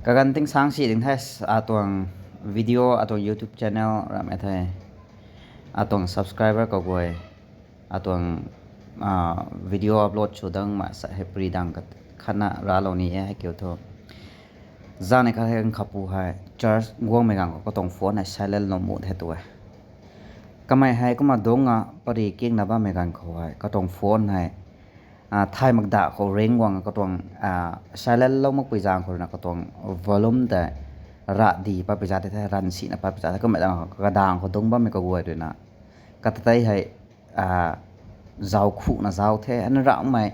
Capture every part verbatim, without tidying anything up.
Kaganv ting sang si ding the, atuang video, atuang YouTube channel ramei the, atuang subscriber kaguay, atuang video upload sw dang ma sa hei pri dang khatna raclou ni e hei kiu thu. Zani khat hei nkhapu hei church guangmei ganv khou katuang phone hei silent lou mu the tu e. Kamei hei kumna dungc a pary kingna bammei ganv khou hei katuang phone hei thay makdap khou ring guang katuang silent lou makpui zaeng khou ruina katuang volume tei rah di patpui za the, ranv sina patpui za the. Kummei zaeng khou kadaeng khou dungc bammei kaguay ruina kata tei hei zauc khuna zauc the, hana ramei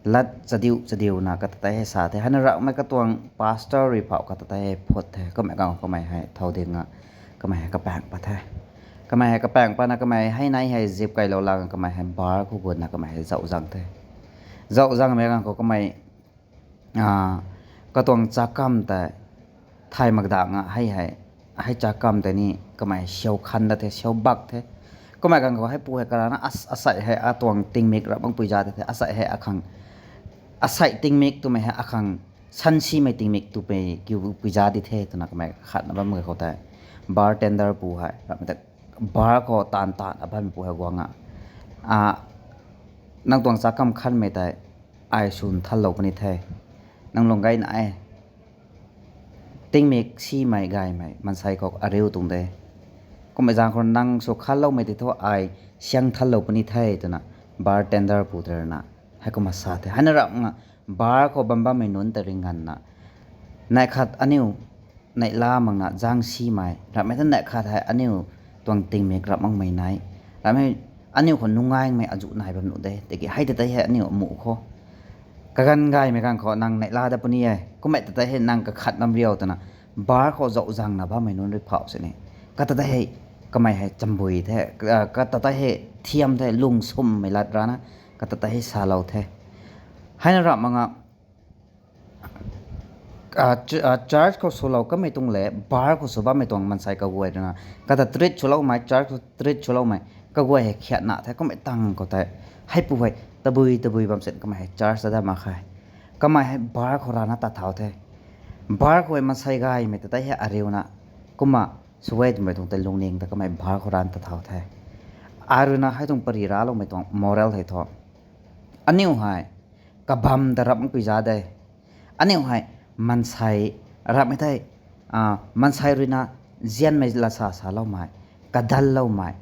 lat chadiu chadiuna kata tei hei sa the, hana ramei katuang pastor rui phou kata tei hei phut the. Kummei ganv khou kamei hei thow ding a kamei hei kapaeng pat the. Kamei hei kapaeng patna kamei hei nai hei zip kailou lang kamei hei bar khou gutna kamei hei zauc zang the. Zauc zangmei ganv khou kamei katuang chakam tei thay makdap a hei hei, hei chakam tei ni kamei siau khan dat the, siau bak the. Kummei ganv khou heipu hei karana asei hei atuang tingmik rap makpui za di the, asei hei akhang, asei tingmik twmei hei akhang sansimei tingmik twpui kiu pui za di the twna kamei khatna bam khou tei bartender pu hei ramei tei bar khou taanv taanv a bammei pu hei guang a, nang tuang chakam khanmei tei ai swn thanlou puni the. Nang lung gayna e, tingmik simei gaymei maansei khou ariu tuang de. Kummei zaeng khou nang sw khanloumei tei thu ai siang thanlou puni the twna bartender pu tei ruina heikumna sa the. Heina ramh nga bar khou bam bammei nunc tei ringanna neih khat aniu neihla makna zaeng simei ramhmei thu neih khat hei aniu tuang tingmik rap makmei nai, ramhmei aniu khou nungaimei azuh nai bam nuh de. Tiki hei ta tei hei aniu amuh khou kaganv gaymei ganv khou nang neihla dat puni e. Kummei ta tei hei nang kakhat bam riu twna bar khou zauh zangna bammei nunc rui phou sini kata tei hei kamei hei chambui the, kata tei hei thiam the, lungswmmei lat rana kata tei hei salou the. Heina ramh nga church khou swlou kamei tuang le bar khou sw bammei tuang maansei kaguay ruina kata treat swloumei, church khou treat swloumei kaguay hei khiatna the. Kummei tang khou tei heipu hei tabui tabui bam sin kamei hei church ta dat mak khe. Kamei hei bar khou rana tat thau the. Bar khou hei maansei gaymei ta tei hei ariuna kumna sw e twmei tuang tei lungning ta kamei bar khou rana tat thau the. Ai ruina hei tuang pary racloumei tuang moral hei thu aniu hei kabam ta rap makpui za de. Aniu hei maansei ramhmei tei maansei ruina nzianmei latsa saloumei, kadanloumei,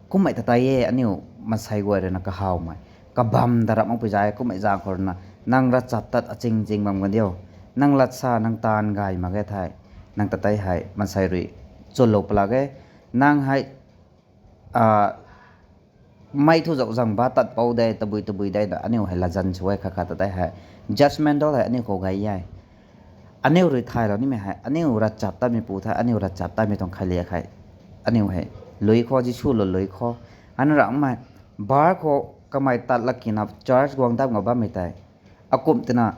kummei ta tei e aniu maansei guay ruina kahawmei kabam ta rap makpui za e. Kummei zaeng khou ruina nang ravchap tat aching ching bam kan diu, nang latsa nang taanv gay mak ge thei nang ta tei hei maansei rui chwnlou palak e. Nang hei mei thu zauh zang ba tat pou de, tabui tabui de na aniu hei latzan sw e. Khat khat ta tei hei judgmental hei aniu khou gay e. Aniu rui thaylou nimei hei aniu ravchap tatmei pu the, aniu ravchap tatmei tuang khailiak hei aniu hei lui khou, Jisu lou lui khou. Heina ramhmei bar khou kamei tat lak kina church guang dap nga bammei tei akum twna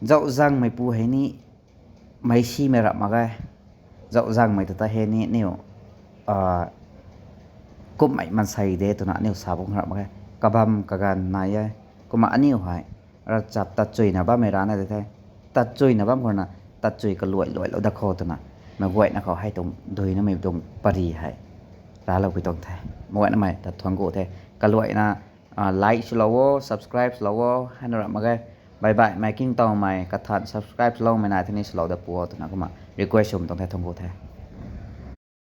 zauh zangmei pu hei ni meic simei rap mak ge. Zauh zangmei ta tei hei ni aniu kummei maansei de twna aniu sa bam rap mak ge. Kabam kaganv nai e. Kumna aniu hei ravchap tatchuina bammei rana de the. Tatchuina bam khou ruina tatchui kaluai luailou dat khou twna meic guayna khou hei tuang duinamei tuang pary hei raclou pui tuang the. Meic guaynamei ta thuanc ku the. Kaluaina like swlou o, subscribe swlou o, heina ramh mak ge. Baih baihmei kingtowmei kathan subscribe swloumei nai the ni swlou dat pu o twna kumna request swmei tuang the, thuanc ku the.